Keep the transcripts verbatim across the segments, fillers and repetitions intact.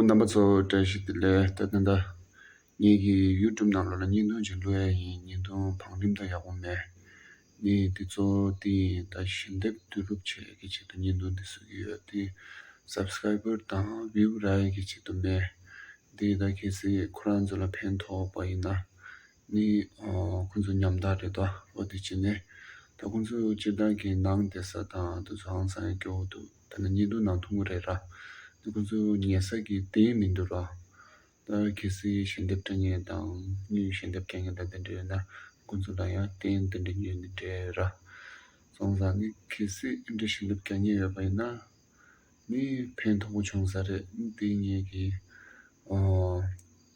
རྣམ་པ་ཚོ་བཀྲ་ཤིས་བདེ་ལེགས། ད་ད་ད་ངེད་ཀྱི་ཡུ་ཊུབ་ནང་ལོགས་ལ་བརྙན་ཐུང་ཅིག་བླུག་ཡ་ཡིན། བརྙན་ཐུང་བང་རིམ་དང་ཡག་པོ་མེད། ནི་དེ་ཚོ་དེ་ཡིན། ད་ཞལ་འདེབས་བསྡུ་རུབ་བྱེད་ཡ་གི་ཆེད་དུ་བརྙན་ཐུང་དེ་བཟོ་གི་ཡོད། དེ་སབ་སི་ཀ་རའི་བར་དང་བིའུ་རག་ཡ་གི་ཆེད་དུ་མེད། དེ་ད་གལ་སྲིད་ཁོ་རང་ཚོ་ལ་ཕན་ཐོགས་པ་ཡིན་ན། ནི་ཨོ་ཁོང་ཚོ་ཉམ་ཐག་རེད་དོ། ཨོ་དེ་བྱས་ནས་ད་ཁོང་ཚོ་སྤྱིར་བཏང་གི་ནང་བསྡད་ས་དང་དེ་ཚོ་ཧང་སང་ཡང་སྐྱོ་བོ་འདུག། ད་ནི་བརྙན་ཐུང་ནང་མཐོང་གི་རེད་ར། ནི་ཁོང་ཚོ་ཉལ་ས་གི་སྟན་མི་འདུག་ར། ད་གལ་སྲིད་ཞལ་འདེབས་སྤྲད་མཁན་དང་དངུལ་ཞལ་འདེབས་སྐྱེལ་མཁན་དང་དེ་འདྲ་ཡོད་ན་ཁོང་ཚོ་ལ་ཡང་སྟན་དེ་འདྲ་ཉོས་ནས་སྤྲད་ར། སོང་ཙང་ནི་གལ་སྲིད་ཨེ་འདྲ་ཞལ་འདེབས་སྐྱེལ་མཁན་ཡོད་པ་ཡིན་ན། ནི་ཕན་ཐོགས་པོ་བྱུང་ས་རེད། དེ་ངེད་ཀྱི་ཨོ་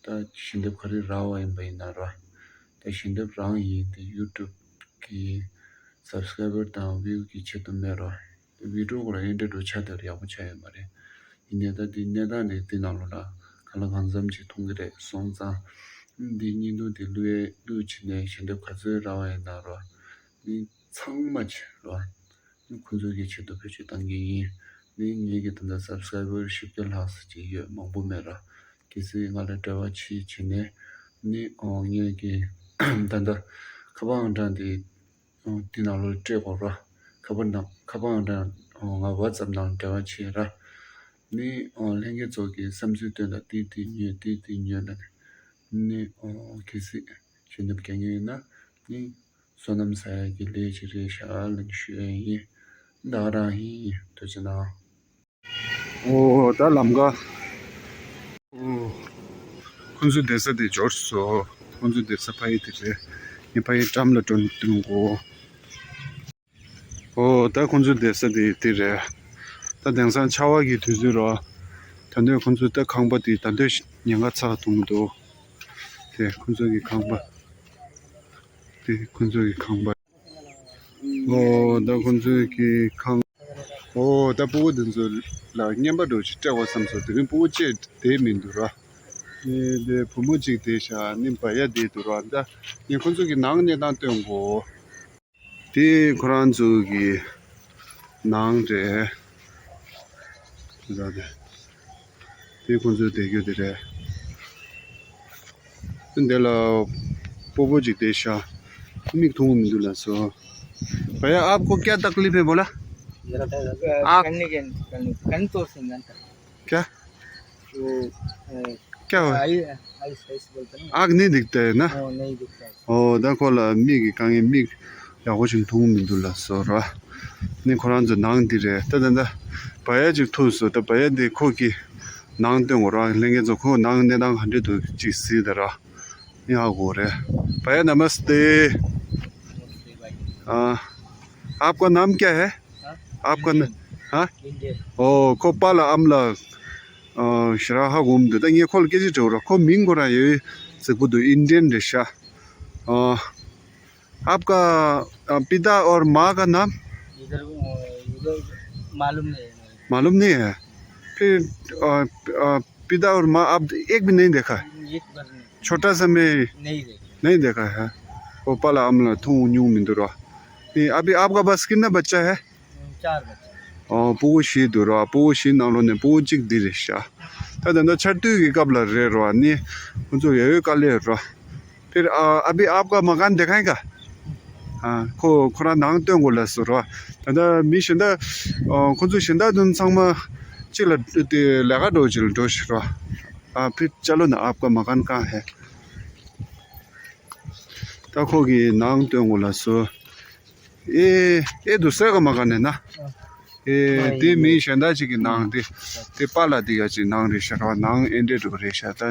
ད་ཞལ་འདེབས་ག་རེ་རག་པ་ཡིན་པ་ཡིན་ན་ར། ད་ཞལ་འདེབས་རང་ཡིན། དེ་ཡུ་ཊུབ་གི་སབ་སི་ཀ་རའི་བར་དང་བིའུ་གི་ཆེད་དུ་མེད་ར། དེ་བི་ཌི་ཡོ་སྐོར་ལ་ཨེ་འདྲ་འགྲོ་ཆ་དེར་ཡག་པོ་ཆགས་ཡོད་མ་རེད། ཡིན་ནའི་ད་དེ་གནས་སྟངས་དེ་དེ་ནང་ལོགས་ལ་གང་ལ་གང་འཚམ་ཅིག་མཐོང་གི་རེད། སོང་ཙང་འདི་བརྙན་ཐུང་དེ་བླུག་ཡས་བླུག་བྱས་ནས་ཞལ་འདེབས་ག་ཚོད་རག་པ་ཡིན་ན་ར། ནི་ཚང་མ་ཆེ་ར། ནི་ཁོང་ཚོ་གི་ཆེད་དུ་བེད་སྤྱོད་བཏང་གི་ཡིན། ནི་ངེད་ཀྱི་ད་ལྟ་སབ་སི་ཀ་རའི་བར་བཞི་བརྒྱ་ལྷག་ཙམ་ཅིག་ཡོད། མང་པོ་མེད་ར། གལ་སྲིད་ང་ལ་འབྲེལ་བ་བྱེད་བྱས་ནས་ནི་ཨོ་ངེད་ཀྱི་ད་ལྟ་ཁ་པར་ཨང་གྲངས་དེ་ཨོ་དེ་ནང་ལོགས་སྤྲད་དགོས་ར། ཁ་པར་ནང་ཁ་པར་ཨང་གྲངས་ཨོ་ང་ཝ་ཊི་སབ་ནང་འབྲེལ་བ་བྱེད་ར། ནི་ཨོ་ལྷན་རྒྱས་ཚོ་གི་བསམ་ཚུལ་བཏོན་ལ་དེ་དེ་ཉོས་དེ་དེ་ཉོས་ལ་ནི་ཨོ་གལ་སྲིད་ཞལ་འདེབས་རྒྱག་མཁན་ཡོད་ན་ནི། བསོད་ནམས་བསགས་ཡག་གི་ལས་ཅིག་རེད་ཤག་ལབ་ནས་ཞུ་ཡ་ཡིན། ད་ག་རང་ཡིན། ཐུགས་རྗེ་གནང་། ཨོ་ད་ལམ་ཀ། ཨོ་ཁོང་ཚོའི་སྡོད་ས་དེ་འབྱོར་སོང་། ཁོང་ཚོའི་སྡོད་ས་ཕ་ཡི་དེ་རེད། ངས་ཕ་ཡི་འགྲམ་ལ་འགྲོ་འདུག་གོ། ཨོ་ད་ཁོང་ཚོའི་སྡོད་ས་དེ་དེ་རེད། ད་དེང་སང་ཆར་པ་གི་དུས་ཚོད་རོ། ད་དུང་ཁོང་ཚོའི་ད་ཁང་པ་དེ་ད་དུང་ཉེན་ཁ་ཚ་ཐུང་འདུག། དེ་ཁོང་ཚོ་གི་ཁང་པ། དེ་ཁོང་ཚོ་གི་ཁང་པ། ཨོ་ད་ཁོང་ཚོ་གི་ཁང་། ཨོ་ད་སྤུ་གུ་དེ་ཚོ་ལ་རྔན་པ་འདྲ་ཅིག་སྤྲད་དགོས་བསམ་སོང་། དེ་རིང་སྤུ་གུ་གཅིག་བསྡད་མི་འདུག་ར། དེ་དེ་བུ་མོ་གཅིག་བསྡད་ཤག། ནི་བ་ཡ་བསྡད་འདུག་ར། ད་ངས་ཁོང་ཚོ་གི་ནང་གནས་སྟངས་སྟོན་དགོས། དེ་ཁོ་རང་ཚོ་གི་ནང་རེད། དེ་ཁོང་ཚོའི་བསྡད་རྒྱུ་དེ་རེད། འདི་ལ་སྤོ་བོ་ཅིག་བསྡད་ཤག། མིག་མཐོང་གི་མི་འདུག་ལབ་སོང་། भैया, आपको क्या तकलीफ है बोला? मेरा तो आँख कन नहीं, कन, कन तो सिंगन था। क्या? वो, अ, क्या हुआ? आई, आइस, आइस बोलते हैं ना? आँख नहीं दिखता है ना? हाँ, नहीं दिखता है। ཨོ་ད་ཁོ་ལ་མིག་གི་དཀའ་ངལ། མིག་ཡག་པོ་ཞིག་མཐོང་གི་མི་འདུག་ལབ་སོང་ར། ནི་ཁོ་རང་ཚོ་ནང་འདི་རེད། ད་ད་ད་བ་ཡ་ཅིག་ཐུག་སོང་། ད་བ་ཡ་འདི་ཁོ་གི་ནང་སྟོན་དགོས་ར། ལྷན་རྒྱས་ཚོ་ཁོ་ནང་གནས་སྟངས་ག་འདྲ་འདུག་ཅིག་གཟིགས་དང་ར། ནི་ཧ་གོ་རེད། भैया नमस्ते। हाँ, आपका नाम क्या है? आपका न- हाँ? ཨོ་ཁོ་པཱ་ལགས་ཨ་མ་ལགས། ཨ་ཞེ་དྲག་ཧ་གོ་མི་འདུག། ད་ངས་ཁོ་ལ་སྐད་ཆ་དྲིས་པ་ར། ཁོ་མིང་ཁོ་རང་ཡོད་ཟེར་གི་འདུག། ཨིན་ཌི་ཡན་རེད་ཤག། ཨ། आपका, अ, पिता और माँ का नाम? इधर, अ, इधर मालूम नहीं है। मालूम नहीं है? फिर, अ, अ, पिता और माँ आप एक भी नहीं देखा है? एक बार नहीं। छोटा सा में नहीं देखा। नहीं देखा है? वो पहला हम लोग थू न्यू मिंदुरा। ये अभी आपका पास कितना बच्चा है? चार बच्चे। ཨོ་སྤུ་གུ་བཞི་འདུག་ར། སྤུ་གུ་བཞི་ནང་ལོགས་ནས་སྤུ་གུ་གཅིག་འདི་རེད་ཤག། ད་ད་ལྟ་ཆར་དུས་ཀྱི་སྐབས་ལ་རེད་ར། ནི་ཁོང་ཚོ་ཡ་ཡོད་དཀའ་ལས་ར། फिर, आ, अभी आपका मकान दिखाएगा? ཨ་ཁོ་ཁོ་རང་ནང་སྟོན་དགོས་ལབ་སོང་ར། ད་ལྟ་མི་གཞན་དག་ཨ་ཁོང་ཚོ་གཞན་དག་དོན་ཚང་མ་གཅིག་ལ་དེ་ལས་ཀ་འགྲོ་ཅིག་ལ་འགྲོ་ཤི་ར། ཨ་फिर चलो ना, आपका मकान कहाँ है? ད་ཁོ་གི་ནང་སྟོན་དགོས་ལབ་སོང་། ए, ये दूसरे का मकान है ना? ए, དེ་མི་གཞན་དག་ཅིག་གི་ནང་དེ། དེ་པཱ་ལགས་དེ་ག་ཅིག་ནང་རེད་ཤག་ར། ནང་ཨེ་འདྲས་འགྲོ་རེད་ཤག། ད་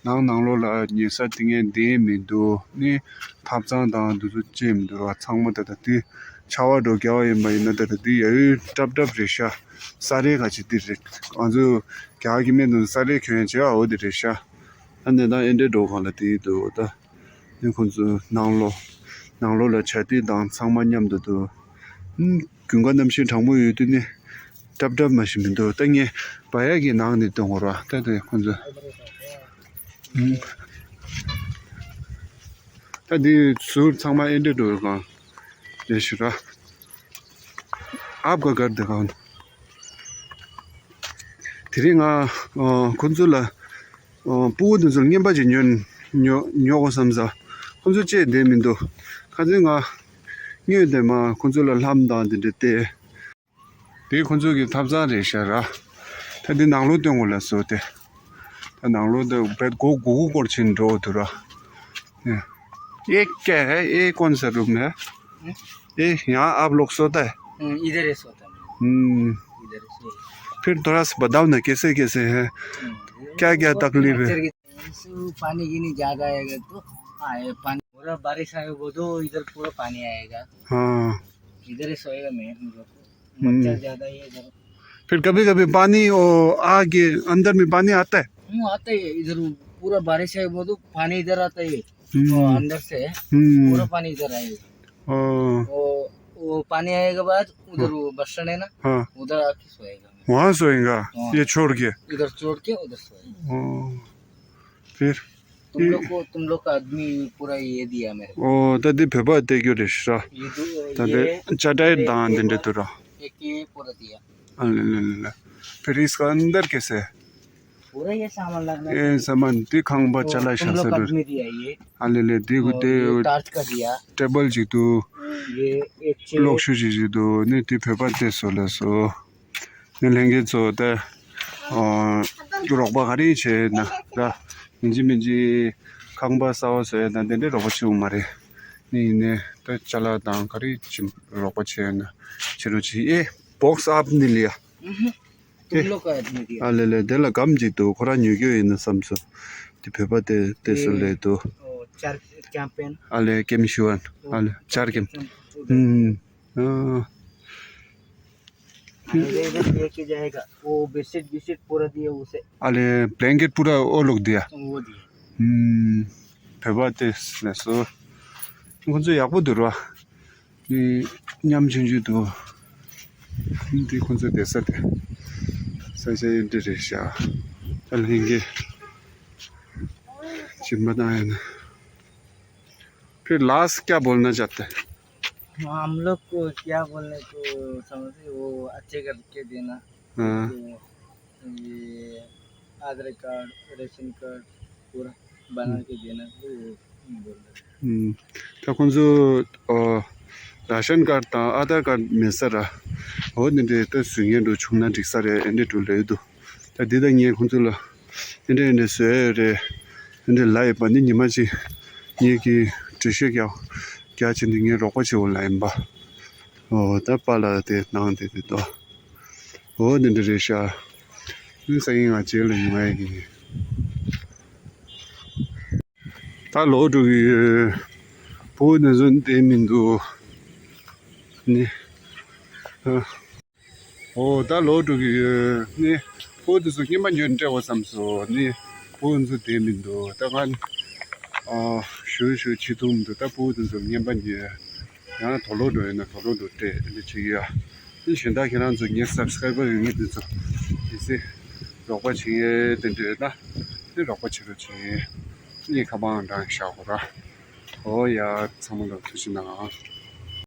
ནང་ནང་ལོགས་ལ་ཉལ་ས་དེ་ངས་འདེམས་མི་འདུག། ནི་ཐབ་ཚང་དང་འདི་ཚོ་བཅས་མི་འདུག་ར། ཚང་མ་ད་ལྟ་དེ་ཆར་པ་འགྲོ་རྒྱག་པ་ཡིན་པ་ཡིན་ན་ད་ལྟ་དེ་ཡ་ཡོད་སྲབ་སྲབ་རེད་ཤག། ས་རས་ག་ཅིག་དེ་རེད། ང་ཚོ་རྒྱ་གར་གྱི་སྨན་དང་ས་རས་གྱོན་བྱེད་ཨ་འོ་དེ་རེད་ཤག། ཨ་ནི་ད་ཨེ་འདྲས་འགྲོ་གང་ལ་དེ་འདུག་ད། ནི་ཁོང་ཚོ་ནང་ལོགས། ནང་ལོགས་ལ་བྱ་དུས་དང་ཚང་མ་མཉམ་དུ་འདུག། ཨུམ། དགུན་ཁ་གནམ་གཤིས་གྲང་མོ་ཡོད་དུས་ནི་སྲབ་སྲབ་མ་ཞིག་མི་འདུག། ད་ངས་བ་ཡ་གི་ནང་ནས་སྟོན་དགོས་ར། ད་ད་ཁོང་ཚོ། ཨུམ། ད་འདི་ཟུར་ཚང་མ་ཨེ་འདྲས་འགྲོ་གང་རེད་ཤག་ར། आपका घर दिखाओ ना। དེ་རིང་ང་ཨ་ཁོ་ཚོ་ལ་ཨ་སྤུ་གུ་དེ་ཚོ་ལ་རྔན་པ་ཅིག་ཉོ་ཉོ་ཉོ་དགོས་བསམ་ས། ཁོ་ཚོ་བཅད་བསྡད་མི་འདུག་ཁ་སང་ང་སྔོན་དེ་མ་ཁོ་ཚོ་ལ་ལྷམ་དང་དེ་འདྲ་སྟེར། དེ་ཁོ་ཚོ་གི་ཐབ་ཚང་རེད་ཤག་ར། ད་འདི་ནང་ལོགས་སྟོན་དགོས་ལབ་སོང་སྟེ། ད་ནང་ལོགས་དེ་བེད་སྒོ་སྒོ་སྒོ་སྐོར་ཕྱིན་འགྲོ་འདུག་ར། ये क्या है? ये कौन सा रूम है? ये यहाँ आप लोग सोता है? हम्म, इधर ही सोता है। हम्म। इधर ही सोता है। फिर थोड़ा सा बताओ ना, कैसे कैसे है? हम्म, क्या क्या वो तकलीफ है? मच्छर की, पानी गिनी ज्यादा आएगा तो, हाँ, ये पानी पूरा बारिश आएगा वो तो इधर पूरा पानी आएगा। हाँ। इधर ही सोएगा मैं, हम लोग को। हम्म। मच्छर ज्यादा ही है इधर। फिर कभी कभी पानी, वो, आके अंदर में पानी आता है? हम्म, आता है इधर, पूरा बारिश है वो तो पानी इधर आता है। हम्म। वो अंदर से हम्म। पूरा पानी इधर आएगा। ओ। वो, वो पानी आएगा बाद उधर हाँ। वो बस स्टैंड है ना, हाँ। उधर आके सोएगा मैं। वहाँ सोएगा, हाँ। ये छोड़ के? इधर छोड़ के उधर सोएगा। ओ। फिर? तुम लोग को, तुम लोग का आदमी पूरा ये दिया मेरे को। ཨོ། ད་འདི་བོད་པ་སྟེར་རྒྱུ་རེད་ཤག་ར། ये दो, ད་འདི་ये ཅ་ཏའི་དང་འདི་འདྲ་འདུག་ར། एक ये पूरा दिया। अरे ले ले ले। फिर इसका अंदर कैसे है? पूरा ये सामान लगना ये चाहिए। सामान འདི་ཁང་པ་ཅ་ལག་तुम བཞག་ས་लोग का འདུག आदमी दिया ये। अरे ले ले འདི་གུ और དེ། ये टार्च का दिया। ཊེ་བལ་ཅིག་འདུག ये एक चेयर། གློག་ཤུགས་ཅིག་ཅིག་འདུག་ནི་འདི་བོད་པ་སྟེར་སོང་ལབ་སོང་། ངའི་ལྷན་རྒྱས་ཚོ་ད་ཨ་རོགས་པ་ག་རེ་བྱས་ན་ར། ཡིན་གཅིག་མིན་གཅིག་ཁང་པ་གསར་པ་བཟོ་ཡ་དང་དེ་འདྲའི་རོགས་པ་བྱེད་དགོས་མ་རེད། ནི་ཡིན་ནའི་ད་ཅ་ལག་དང་ག་རེ་བྱེད་རོགས་པ་བྱས་ན་བྱེད་རོགས་བྱེད། ཨེ། बॉक्स आपने लिया? हम्म, तुम लोग का आदमी दिया। ཨ་ལེ་ལེ། དེ་ལ་སྒམ་ཅིག་འདུག་ཁོ་རང་ཉོ་རྒྱུ་ཡིན་ན་བསམ་སོང་། དེ་བོད་པ་དེ་དེ་སུ་ལས་འདུག ओ, चार कैंपेन। ཨ་ལེ་ཀེམ་ཤུ་ཨན། ཨ་ལེ་ཅར་ཀེམ། हम्म। ཨ། अरे, इधर लेके जाएगा। वो बेडशीट, बेडशीट पूरा दिया उसे। अरे, ब्लैंकेट पूरा वो लोग दिया? वो दिया। हम्म, བོད་པ་དེ་ལས་སོ། ཁོང་ཚོ་ཡག་པོ་འདུག་ར། ནི་ཉམ་ཆུང་ཆུང་འདུག་འདི་ཁོང་ཚོ་བསྡད་ས་དེ། ས་ཆ་འདི་རེད་ཤག་ད་ལྷན་རྒྱས་སྦྱིན་པ་བཏང་ཡོད་ན། फिर लास्ट क्या बोलना चाहते हैं? हम लोग को क्या बोलने को समझ रहे, वो अच्छे करके देना। हाँ। तो ये आधार कार्ड, राशन कार्ड पूरा बना के देना, वो बोल रहे। ད་ཁོང་ཚོ་ཨོ་ར་ཤན་ཀར་དང་ཨ་དར་ཀར་མེད་ས་ར། འོ་འདི་འདྲའི་ད་བཟོ་མཁན་འགྲོ་བྱུང་ན་འགྲིག་ས་རེད། ཨེ་འདྲའི་འགྲོ་ལས་འདུག་ད་འདི་ད་ངས་ཁོང་ཚོ་ལ་འདི་འདྲ་འདི་འདྲ་བཟོས་ཡོད་རེད། འདི་འདྲ་ལབ་ཡོད་པ་འདི་ཉི་མ་གཅིག་ངེད་ཀྱིས་འགྲེལ་བཤད་རྒྱག་རྒྱག་བྱས་འདི་ངས་རོགས་པ་བྱེད་འོ་ལབ་ཡིན་པ། ཨོ་ད་པཱ་ལགས་དེ་ནང་དེ་དེ་དོ། ཨོ་འདི་འདྲ་རེད་ཤག་ཨིན་ས་ཡིན་ང་རྗེས་ལ་ཡོང་ཡ་ཡིན། ད་ལོག་འགྲོ་གི་ཡོད། བུ་ནི་བཟོ་བསྡད་མི་འདུག་ནི། ཨ། ཨོ་ད་ལོག་འགྲོ་གི་ཡོད། ནི་བུ་དེ་ཚོ་རྔན་པ་ཉོས་ནས་སྤྲད་དགོས་བསམ་སོང་། ནི་བུ་ཚོ་བསྡད་མི་འདུག་ད་ང་ཨ་ཞུ་ཞུ་བྱེད་ཐུབ་མི་འདུག་ད་བུ་དེ་ཚོ་རྔན་པ་ཉོས། ཡང་དུག་ལོག་འགྲོ་ཡོད་ན་དུག་ལོག་འགྲོ་སྤྲད་འདི་བྱེད་ཀྱི་ཡ། དེ་གཞན་དག་ཁྱེད་རང་ཚོ་ངའི་སབ་སི་ཀ་རའི་བར་ཡོད་མཁན་དེ་ཚོ་གལ་སྲིད་རོགས་པ་བྱེད་ཡས་དེ་འདྲ་ཡོད་ན་དེ་རོགས་པ་བྱེད་རོགས་བྱེད། ངས་ཁ་པར་འདྲ་བཞག་གོ་ར། ཨོ་ཡ་ཚང་མ་ལ་ཐུགས་རྗེ་གནང་།